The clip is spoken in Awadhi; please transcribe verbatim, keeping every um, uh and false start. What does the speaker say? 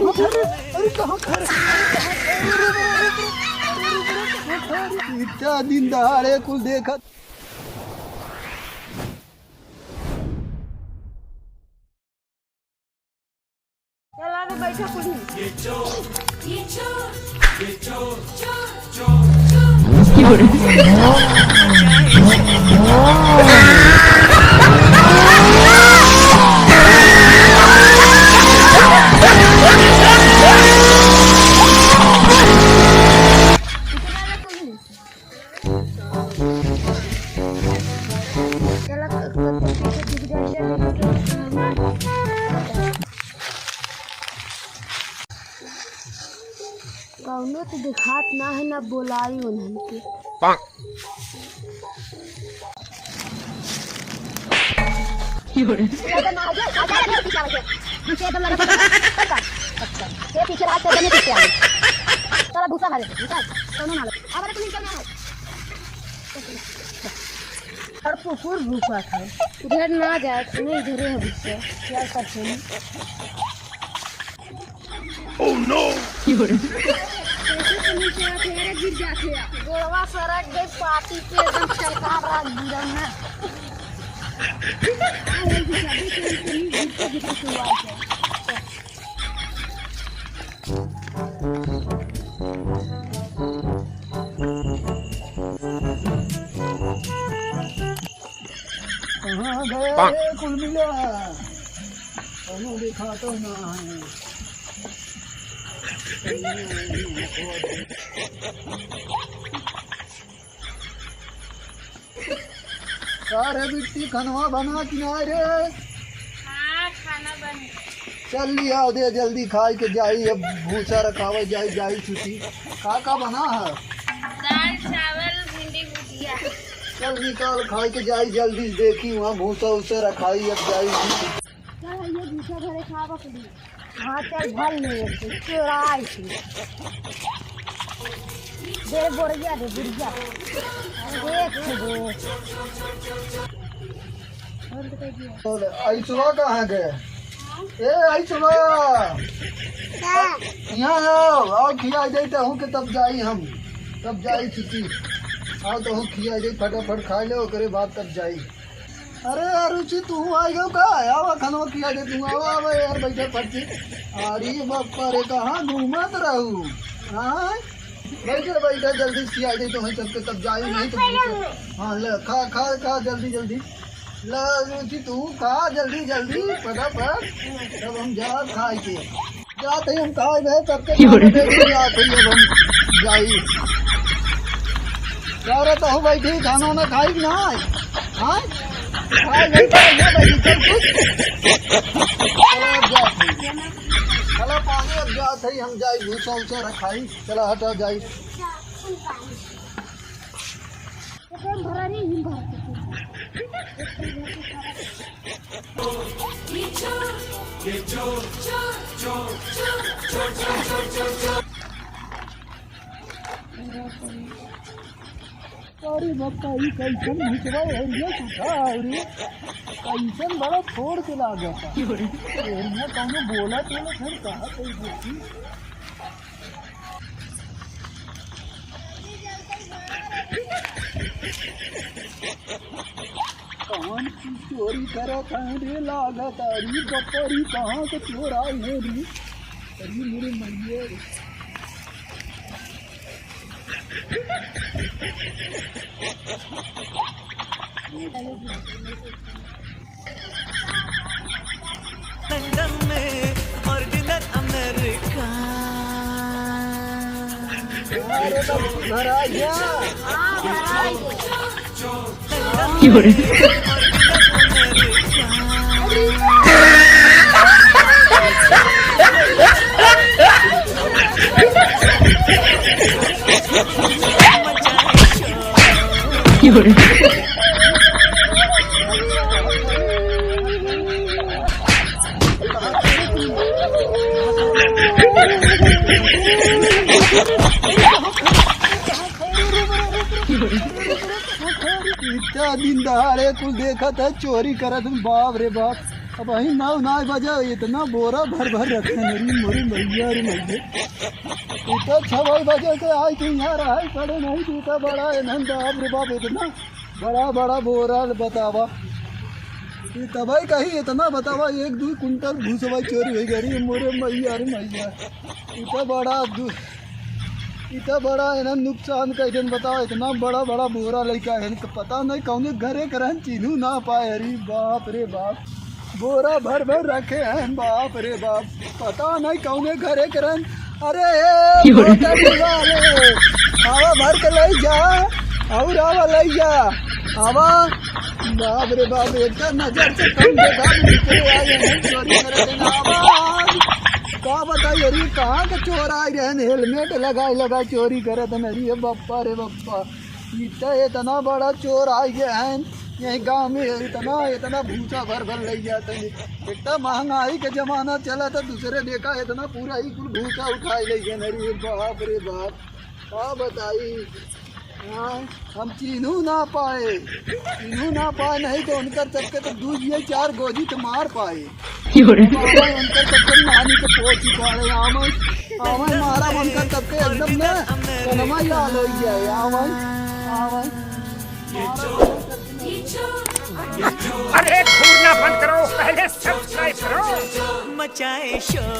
अरे, अरे, कहाँ खा रहे? इतना दिन दहाड़े कुल देखत। चला रे, बैठा कुल। कौनो तो देखात ना है, ना बोलाई उन्हन के। ये पीछे रात से बने पीछे आ गए। साला भूसा खा रहे थे, भूसा। कौनो ना लगे। अब अरे तुम क्या ना है? और कुकुर भूखा था। उधर ना जाए, नहीं इधर है भूसा। क्या करते हैं? Oh no! कैसे तो नीचे आते हैं, अरे गिर जाते हैं। गोड़वा सरक गए, पाटी पे एकदम चरका रहा गिरन ना। कहाँ गए रे कुल मिला? कौनो देखात ना है। का रे बिट्टी, खनवा बना कि नाहीं रे? हाँ, खाना बन गया। चल लिया दे, जल्दी खाए के जाई, अब भूसा रखावे जाई, जाई छुट्टी। का का बना है? दाल, चावल, भिंडी भुजिया। चल निकाल, खाए के जाई जल्दी, देखी वहाँ भूसा उसा रखाई, अब जाई। चल, ये भूसा भरे खावा के लिए। हाँ, चल, भर ले, चोराई थी। दे बोरिया, दे बोरिया। देख दे। और अइसवा कहाँ गए? ए, अइसवा! का? यहाँ आओ, आओ, खिया दे तहूँ के, तब जाई हम, तब जाई छुट्टी। आओ, तहूँ खिया दे, फटाफट खा ले, ओकरे बाद तब जाई। अरे यार, रुचि, तू आई गयो का? आवा, खाना खिया दे तू, आवा, आवा यार, बैठा फट से। अरे बापा रे, कहाँ घूमत रहू? हाँ? बैठे, बैठे, जल्दी से खिया दे तो, वहीं चल के तब जाई, नहीं तो भूख। हाँ, ले, खा, खा, खा, जल्दी, जल्दी। ले, रुचि, तू खा, जल्दी, जल्दी, फटाफट, तब हम जा खाए के। जात हई हम खाए बे, सबके खाना दे दे, जात हई अब हम जाई। का रे, तहु बैठी, खाना वाना खाई कि ना? हाँ? खाए बैठी, खाए बैठी, चल कुछ। चलो, अब जात हई। चलो, पानी अब जात हई, हम जाई, भूसा उसा रखाई। चला हटा जाई। अरे बप्पा, ई कैसन भूतवा एरिया सुता है रे? कैसन बड़ा फोड़ के लागता। एरिया कौनो बोला तो ना, फिर कहा कोई देखी। कौन चीज चोरी करत है रे? लागत अरे बप्पा रे, कहाँ से चोर आए हैं रे? अरे मेरे मैया। लंदन में और डिनर अमेरिका। अरे बाबू, घर आ गया। इतना दिन दहाड़े कुल देखत है, चोरी करत है, बाप रे बाप। अबहीं नौ, नौ बजे इतना बोरा भर भर रखे हैं, अरे मोरे मैया रे मैया। इतना छवई बजे से आइ के यहाँ रहे पड़े नहीं, इतना बड़ा एनहन बाप रे बाप, इतना बड़ा बड़ा बोरा बतावा। ई तबई कही इतना बतावा, एक दुइ कुंटल भूसवा चोरी होइ गई, अरे मोरे मैया रे मैया। इतना बड़ा दु-, इतना बड़ा एनहन नुकसान कइ देन बतावा, इतना बड़ा बड़ा बोरा लइका है, तो पता नहीं कौने घरे के रहन, चिन्हू ना पाए, अरे बाप रे बाप। बोरा भर भर रखे हैं, बाप रे बाप, पता नहीं कौने घरे के रहन। अरे ए, क्यों रे? बोतल वाले, आवा भर के लइ जा, और आवा लइ जा, आवा। बाप रे बाप, एक नजर से कम देखा, निकले आए हैं, चोरी करे थे ना, आवा। का बताई, अरे कहाँ के चोर आइ रहे हैं, हेलमेट लगाए लगाए चोरी करे थे, अरे बप्पा रे बप्पा। इतना, इतना बड़ा चोर आइ गए हैं यही गाँव में, इतना, इतना भूसा भर भर लइ जाते हैं। इतना महंगाई के जमाना चला था, दूसरे देखा इतना पूरा ही कुल भूसा उठाए लइ गए। अरे बाप रे बाप, का बताई। हाँ, हम चिन्हू ना पाए, चिन्हू ना पाए, नहीं तो उनकर सबके तो दू ये चार गोजी तो मार पाए। क्यों रे? बाबा, उनकर सबके नानी के पोछी पाड़े, आवे, आवे मारा उनकर सबके एकदम ना, कलमा ही लाल होइ गया है, आवे, आवे। अरे घूरना बंद करो, पहले सब्सक्राइब करो। मचाए शोर।